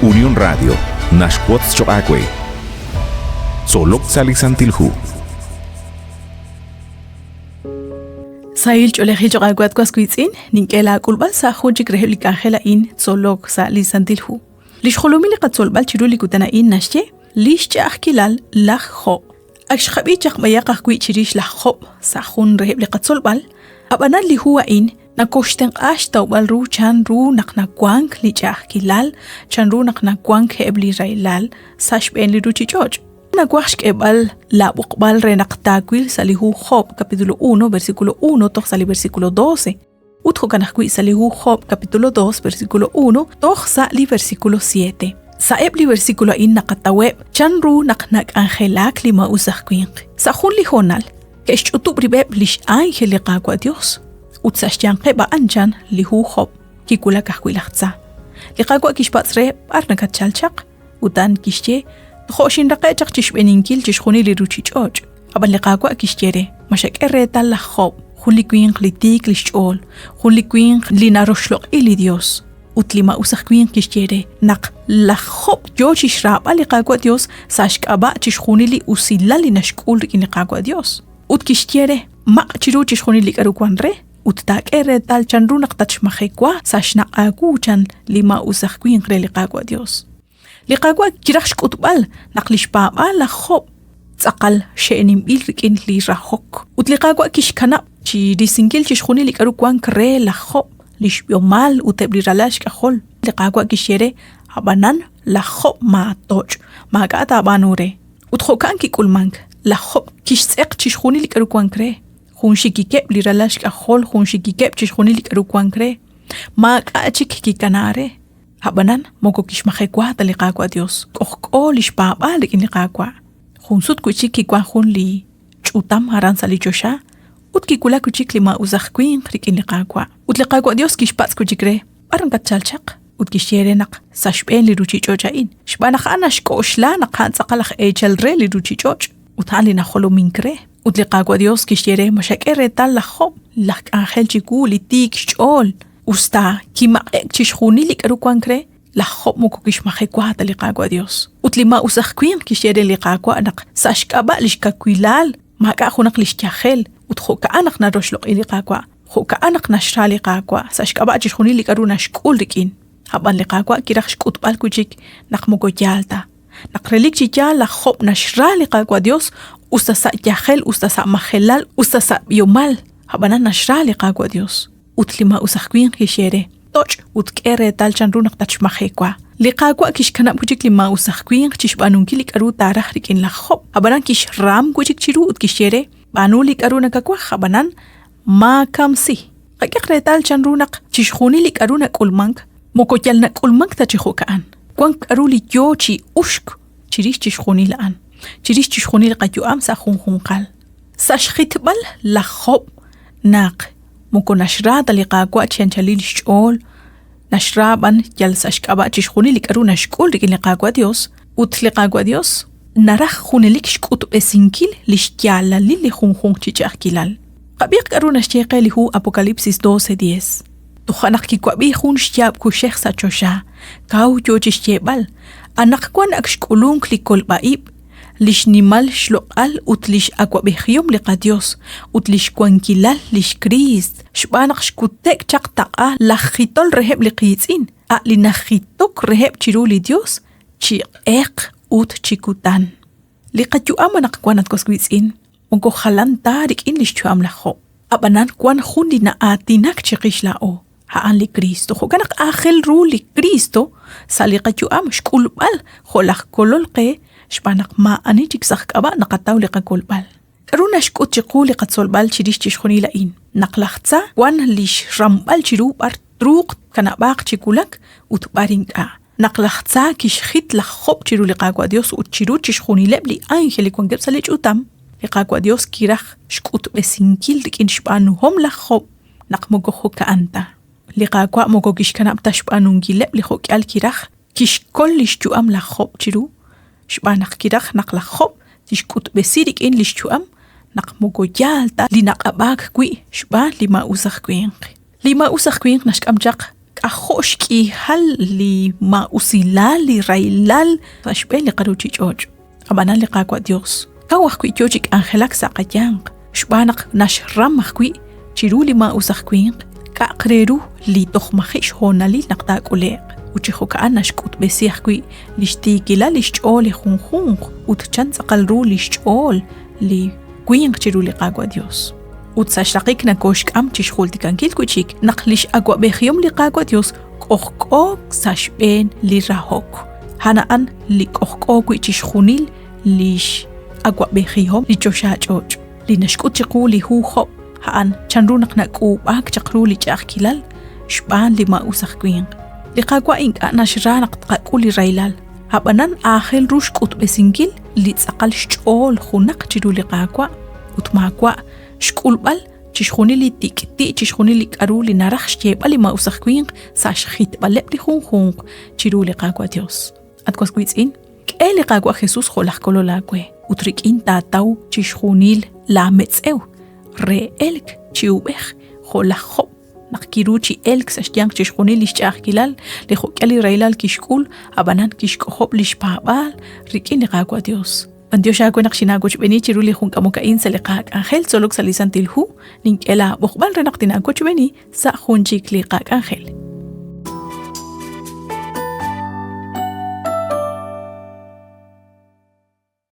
Unión Radio naxwotz choq' aawe. Tzolok sa' li Santil Hu. Sahil ch'oolejil choq' aawe at was wiitz'in, nink'e laak'ulb'al sa' jun chik reheb' li k'anjel a'in tzolok sa' li Santil Hu. Li xjolomil li qatzolb'al chiru li kutan a'in naxye li xch'a'ajkilal laj Job. Ak xqab'i chaq b'ayaq ajwi' chirix laj Job sa' jun reheb' li qatzolb'al, ab'anan li hu a'in nakoxtenq'a xtawb'al ru chan ru naq nawank li ch'a'ajkilal, chan ru naq nawank eb' li rahilal sa' xb'een li ruuchich'och'. Nawaj xk'eb'al laab'oqb'al re naq taawil sa' li hu Job capítulo 1 versículo 1 toj sa' li versículo 12 ut jo'kan ajwi' sa' li hu Job capítulo 2 versículo 1 toj sa' li versículo 7. Sa'eb' li versículo a'in naqataweb' chan ru naq nak'anjelak li maa'us aj winq. Sa' jun li hoonal, ke'xch'utub' rib'eb' li x'ánjel li Qaawa' Dios, ut sa' xyanqeb' a'an chan li hu Job kiwulak ajwi' laj tza. Li Qaawa' kixpatz' re b'ar nakatchal chaq, ut a'an kixye, Tojo' xinraqe' chaq chi xb'eeninkil chixjunil li ruuchich'och'. Ab'an li Qaawa' kixye re, Ma xak'e reetal laj Job, jun li winq li tiik li xch'ool, jun li winq li naroxloq'i li Yos? Ut li maa'us aj winq kixye re naq laj Job yo chi xraab'al li Qaawa' Yos sa' xk'ab'a' chixjunil li usilal li naxk'ul rik'in li Qaawa' Yos. Ut kixye re, Maq' chiru chixjunil li k'aru wank re, ut taak'e reetal chanru naq tatxmajewa sa' xnaq' aawu, chan li maa'us aj winq re li Qaawa' Yos. Li Qaawa' kiraj xk'utb'al naq li xpaab'aal laj Job tz'aqal xe'ninb'il rik'in li rahok. Ut li Qaawa' kixkanab' chi risinkil chixjunil li k'aru wank re laj Job, li xb'ihomal ut eb' li ralal xk'ajol. Li Qaawa' kixye re, Ab'anan laj Job maatoch', maak'a' taab'aanu re. Ut jo'kan kik'ulmank, laj Job kixtz'eq chixjunil li k'aru wank re, jun xikikeb' li ralal xk'ajol, jun xikikeb' chixjunil li k'aru wank re. Maak'a' chik kikana re. Ab'anan moko kixmajewa ta li Qaawa' Yos, k'ojk'o li xpaab'aal rik'in li Qaawa'. Jun sut wi' chik kiwank jun li ch'utam aran sa' li choxa ut kiwulak wi' chik li maa'us aj winq rik'in li Qaawa'. Ut li Qaawa' Yos kixpatz' wi' chik re, B'ar nakatchalk chaq? Ut kixye re naq sa' xb'een li ruuchich'och' a'in, xb'aan naq a'an naxk'oxla naq a'an tz'aqal aj eechal re li ruuchich'och' ut a'an li najolomink re. Ut li Qaawa' Yos kixye re, Ma xak'e reetal laj Job, laj k'anjel chiwu li tiik xch'ool? Usta kimaq'e'k chixjunil li k'aru wank re, laj Job moko kixmajewa ta li Qaawa' Yos. Ut li maa'us aj winq kixye re li Qaawa' naq sa' xk'ab'a' li xkawilal maak'a' junaq li xyajel ut jo'ka'an naq naroxloq'i li Qaawa', jo'ka'an naq naxra li Qaawa' sa' xk'ab'a' chixjunil li k'aru naxk'ul rik'in. Ab'an li Qaawa' kiraj xk'utb'al wi' chik naq moko yaal ta. Naq relik chi yaal laj Job naxra li Qaawa' Yos usta sa' yajel, usta sa' majelal, usta sa' b'ihomal, ab'anan naxra li Qaawa' Yos. Ut li maa'us aj winq kixye re, Toch' ut k'e reetal chanru naq tatxmajewa. Li Qaawa' kixkanab' wi' chik li maa'us aj winq chi xb'aanunkil li k'aru taaraj rik'in laj Job, ab'anan kixram wi' chik chiru ut kixye re, B'aanu li k'aru nakawaj, ab'anan maakamsi. Qak'ehaq reetal chanru naq chixjunil li k'aru nak'ulmank moko yal nak'ulmank ta chi jo'ka'an. Wank k'aru li yo chi uxk chirix chixjunil a'an, chirix chixjunil li qayu'am sa' junjunqal. Sa' xjitb'al laj Job naq moko naxra ta li Qaawa' chi anchalil xch'ool, naxra b'an yal sa' xk'ab'a' chixjunil li k'aru naxk'ul rik'in li Qaawa' Dios, ut li Qaawa' Dios naraj junelik xk'utb'esinkil li xyaalalil li junjunq chi ch'a'ajkilal. Qab'iiq k'aru naxye qe li hu Apocalipsis 12:10. Toja' naq kiwab'i jun xyaab' kuxej sa' choxa, kaw yo chi xyeeb'al, Anaqwan ak xk'ulunk li kolb'a ib', li xnimal xloq'al ut li x'awab'ejihom li qaYos ut li xwankilal li xKriist, xb'aan naq xkute'k chaq taq'a laj jitol reheb' li qiitz'in, a' li najitok reheb' chiru li Yos chi q'eq ut chi kutan. Li qayu'am anaqwan, at was wiitz'in, moko jalan ta rik'in li xyu'am laj Job. Ab'anan wank jun li na'aatinak chiqix laa'o, a'an li Kristo. Jo'kan naq aajel ru li Kristo sa' li qayu'am xk'ulb'al jo' laj kolol qe xb'aan naq maa'ani chik sa' k'ab'a' naqataw li qakolb'al. K'aru naxk'ut chiqu li qatzolb'al chirix chixjunil a'in? Naq laj Tza wan li xramb'al chiru b'ar truuq tkanab'aaq chi wulak ut b'ar ink'a'. Naq laj Tza kixjit laj Job chiru li Qaawa' Dios ut chiru chixjunileb' li ánjel li wankeb' sa' li ch'utam, li Qaawa' Dios kiraj xk'utb'esinkil rik'in xb'aanuhom laj Job naq moko jo'ka'an ta. Li Qaawa' moko kixkanab' ta xb'aanunkileb' li jo'k'ihal kiraj, kixkol li xyu'am laj Job chiru, xb'aan naq kiraj naq laj Job tixk'utb'esi rik'in li xyu'am naq moko yaal ta li naq'ab'aak wi' xb'aan li maa'us aj winq. Li maa'us aj winq naxk'am chaq K'ajo' xk'ihal li maa'usilal, li rahilal sa' xb'een li qaruuchich'och'. Ab'anan li Qaawa' Yos kaw ajwi' yo chi k'anjelak sa' qayanq, xb'aan naq naxram ajwi' chiru li maa'us aj winq k'a'aq re ru li toj maji' xhoonalil naq taak'ule'q. Ut chi jo'ka'an naxk'utb'esi ajwi' li xtiikilal li xch'ool li junjunq ut chan tz'aqal ru li xch'ool li winq chiru li Qaawa' Yos. Ut sa' xraqik nakooxk'am chi xjultikankil wi' chik naq li x'awab'ejihom li Qaawa' Yos k'ojk'o sa' xb'een li rahok. A'an a'an li k'ojk'o wi' chixjunil li x'awab'ejihom li choxach'och'. Li naxk'ut chiqu li hu Job a'an chanru naq nak'uub'aak chaq ru li ch'a'ajkilal xb'aan li maa'us aj winq. Li Qaawa' ink'a' naxra naq tqak'ul li rahilal, ab'anan aajel ru xk'utb'esinkil li tz'aqal xch'ool junaq chiru li Qaawa' ut maawa' xk'ulb'al chixjunil li tik'ti' chixjunil li k'aru li naraj xyeeb'al li maa'us aj winq sa' xjitb'aleb' li junjunq chiru li Qaawa' Dios. At was wiitz'in, k'e li Qaawa' Jesus jo' laj Kolol aawe ut rik'in taataw chixjunil laa metz'ew re elk chi uub'ej jo' laj Job naq kiru chi elk sa' xyanq chixjunil lix ch'a'ajkilal, li jo'k'ihal li rahilal kixk'ul, ab'anan kixk'ojob' lix paab'aal rik'in li Qaawa' Dios. B'antiox aawe naq xinaawochb'eeni chiru li jun k'amok a'in sa' li qak'anjel tzolok sa' li Santil Hu, nink'e laa b'oqb'al re naq tinaawochb'eeni sa' jun chik li qak'anjel.